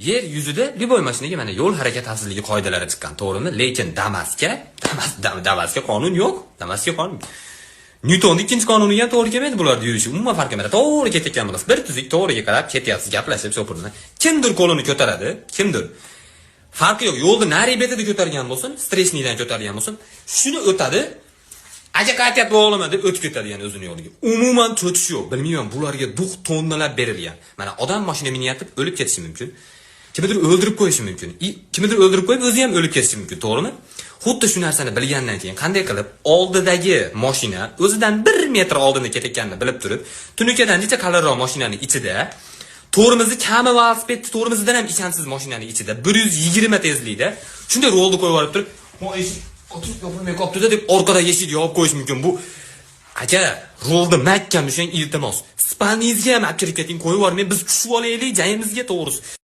Yer yuzida любой mashinaga mana yo'l harakat xavfsizligi qoidalari chiqqan, to'g'rimi? Lekin Damasga, Damasga qonun yo'q. Damasga qonun. Nyutonni ikkinchi qonuniga ham to'g'ri kelmaydi bularni yurishi. Umuman farq emas. To'g'ri ketayotgan bo'lasiz. Bir tuzuk to'g'riga qarab ketyapsiz, gaplashib shopirni. Kimdir qo'lini ko'taradi, kimdir. Farqi yo'q. Yo'lni nari betida ko'targan bo'lsin, встречный dan ko'targan bo'lsin, shuni o'tadi. Aka, qaytyapti o'g'lim, deb o'tib ketadi yana o'zini yo'liga. Umuman cho'tish yo'q. Bilmayman, bularga дух tonnalab berilgan. Mana odam mashina minyapti, o'lib ketishi mumkin. Kimnidir o'ldirib qo'yishi mumkin. Kimnidir o'ldirib qo'yib, o'zi ham o'lib ketishi mumkin, to'g'rimi? Xuddi shu narsani bilgandan keyin qanday qilib oldidagi mashina o'zidan 1 metr oldinda ketayotganini bilib turib, tunukadan necha qalinroq mashinani ichida, tormozi kami velosipedni tormozidan ham ishonchsiz mashinani ichida 120 tezlikda shunday rolni qo'yib yuborib turib, "Mo, eshik otilib yopilmay qolibdi-da", deb orqadagi eshikni yopib qo'yish mumkin. Bu aka, rolni mahkam ushlang, iltimos. Спальный ngizga ham olib kirib keting, qo'yib yubormang, biz tushib olaylik joyimizga, to'g'risi.